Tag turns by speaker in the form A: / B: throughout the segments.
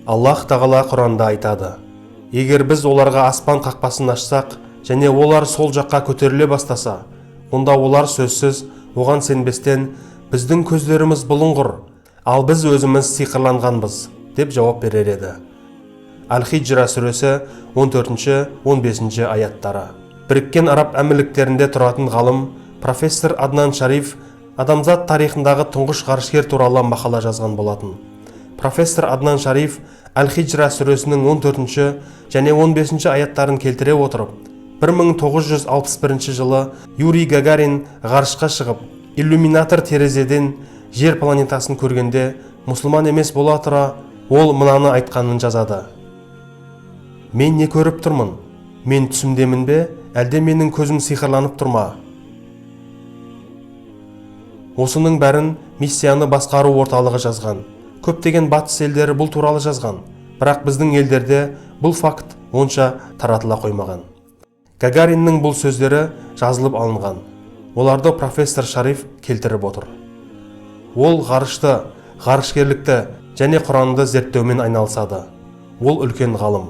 A: Аллах Тағала Құранда айтады: егер біз оларға аспан қақпасын ашсақ және олар сол жаққа көтеріле бастаса, онда олар сөзсіз оған сенбестен, біздің көздеріміз бұлыңғыр, ал біз өзіміз сиқырланғанбыз деп жауап берер еді. Әл-Хиджра сүресі, 14-15 аяттары. Біріккен Араб Әмірліктерінде тұратын ғалым, профессор Аднан Шариф адамзат тарихындағы тұңғыш ғарышкер туралы мақала жазған болатын. Профессор Аднан Шариф Әл-Хиджра сүресінің 14 және 15 аяттарын келтіре отырып, 1961 жылы Юрий Гагарин ғарышқа шығып, иллюминатор терезеден жер планетасын көргенде, мұсылман емес бола тұра, ол мынаны айтқанын жазады: «Мен не көріп тұрмын? Мен түсімдемін бе, әлде менің көзім сиқырланып тұр ма?» Осының бәрін миссияны басқару орталығы жазған. Көптеген батыс елдері бұл туралы жазған, бірақ біздің елдерде бұл факт онша таратыла қоймаған. Гагариннің бұл сөздері жазылып алынған, оларды профессор Шариф келтіріп отыр. Ол ғарышты, ғарышкерлікті және Құранды зерттеумен айналысады. Ол үлкен ғалым.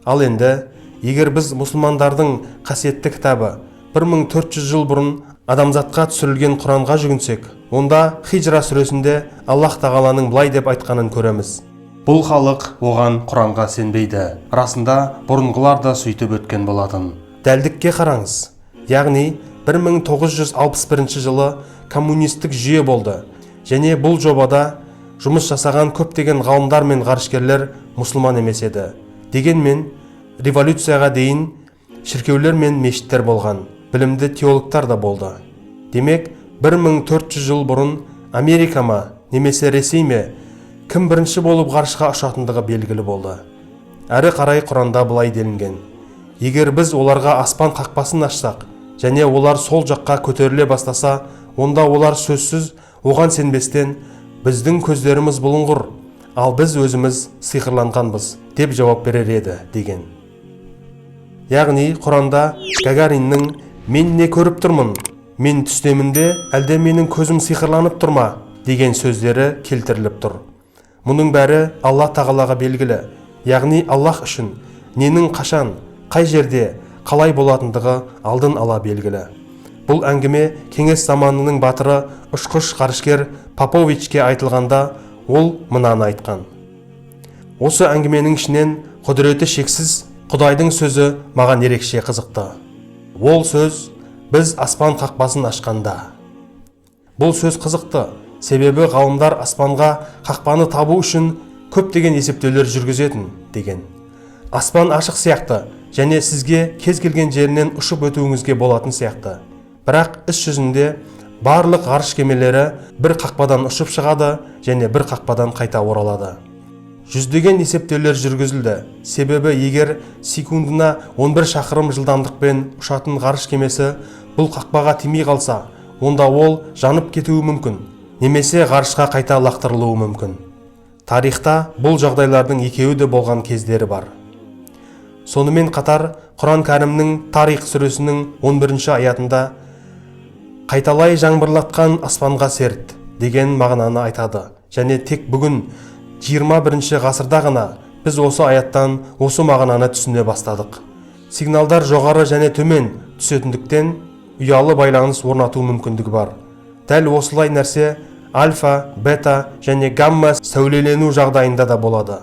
A: Ал енді егер біз мұсылмандардың қасиетті кітабы, 1400 жыл бұрын адамзатқа түсірілген Құранға жүгінсек, онда Хижра сүресінде Аллах Тағаланың былай деп айтқанын көреміз: бұл халық оған, Құранға, сенбейді, расында бұрынғылар да сөйтіп өткен болатын. Дәлдікке қараңыз. Яғни 1961 жылы коммунистік жүйе болды және бұл жобада жұмыс жасаған көптеген ғалымдар мен ғарышкерлер мұсылман емес еді. Дегенмен революцияға дейін шіркеулер мен мешіттер болған, білімді теологтар да болды. Демек, 1400 жыл бұрын Америка ма немесе Ресей ме, кім бірінші болып ғарышқа ұшатындығы белгілі болды. Әрі қарай Құранда былай делінген: егер біз оларға аспан қақпасын ашсақ және олар сол жаққа көтеріле бастаса, онда олар сөзсіз оған сенбестен, біздің көздеріміз бұлыңғыр, ал біз өзіміз сиқырланғанбыз деп жауап берер еді деген. Яғни Құранда Гагариннің «Мен не көріп тұрмын? Мен түстемін бе, әлде менің көзім сиқырланып тұр ма?» деген сөздері келтіріліп тұр. Мұның бәрі Алла Тағалаға белгілі. Яғни Аллах үшін ненің қашан, қай жерде, қалай болатындығы алдын ала белгілі. Бұл әңгіме кеңес заманының батыры, ұшқыш ғарышкер Поповичке айтылғанда, ол мынаны айтқан: «Осы әңгіменің ішінен құдіреті шексіз Құдайдың сөзі маған ерекше қызықты. Ол сөз: біз аспан қақпасын ашқанда». Бұл сөз қызықты, себебі ғалымдар аспанға қақпаны табу үшін көптеген есептеулер жүргізетін деген. Аспан ашық сияқты және сізге кез келген жерінен ұшып өтуіңізге болатын сияқты, бірақ іс жүзінде барлық ғарыш кемелері бір қақпадан ұшып шығады және бір қақпадан қайта оралады. Жүздеген есептеулер жүргізілді, себебі егер секундына 11 шақырым жылдамдықпен ұшатын ғарыш кемесі бұл қақпаға тимей қалса, онда ол жанып кетуі мүмкін немесе ғарышқа қайта лақтырылуы мүмкін. Тарихта бұл жағдайлардың екеуі де болған кездері бар. Сонымен қатар Құран Кәрімнің Тарих сүресінің 11 аятында «қайталай жаңбырлатқан аспанға серт» деген мағынаны айтады және тек бүгін, 21 ғасырда ғана біз осы аяттан осы мағынаны түсіне бастадық. Сигналдар жоғары және төмен түсетіндіктен, ұялы байланыс орнату мүмкіндігі бар. Дәл осылай нәрсе альфа, бета және гамма сәулелену жағдайында да болады.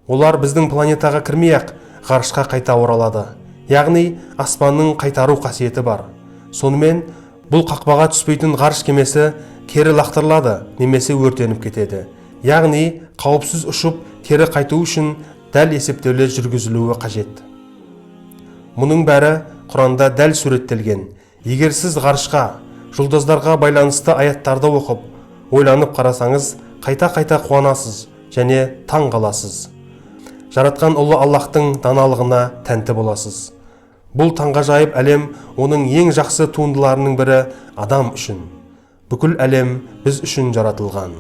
A: Олар біздің планетаға кірмей ақ ғарышқа қайта оралады. Яғни аспанның қайтару қасиеті бар. Сонымен бұл қақпаға түспейтін ғарыш кемесі кері лақтырылады немесе өртеніп кетеді. Яғни қауіпсіз ұшып, кері қайту үшін дәл есептеулер жүргізілуі қажет. Мұның бәрі Құранда дәл суреттелген. Егер сіз ғарышқа, жұлдыздарға байланысты аяттарды оқып, ойланып қарасаңыз, қайта-қайта қуанасыз және таң қаласыз. Жаратқан ұлы Аллахтың даналығына тәнті боласыз. Бұл таңғажайып әлем оның ең жақсы туындыларының бірі адам үшін. Бүкіл әлем біз үшін жаратылған.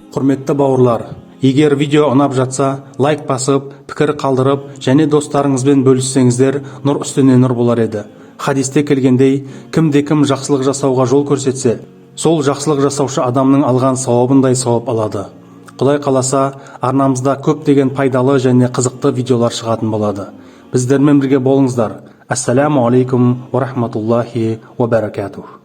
B: Құрметті бауырлар, егер видео ұнап жатса, лайк басып, пікір қалдырып және достарыңызбен бөліссеңіздер, нұр үстіне нұр болар еді. Хадисте келгендей, кімде кім жақсылық жасауға жол көрсетсе, сол жақсылық жасаушы адамның алған сауабындай сауап алады. Құдай қаласа, арнамызда көптеген пайдалы және қызықты видеолар шығатын болады. Біздермен бірге болыңыздар. Ассаляму алейкум уа рахматуллахи уа баракатух.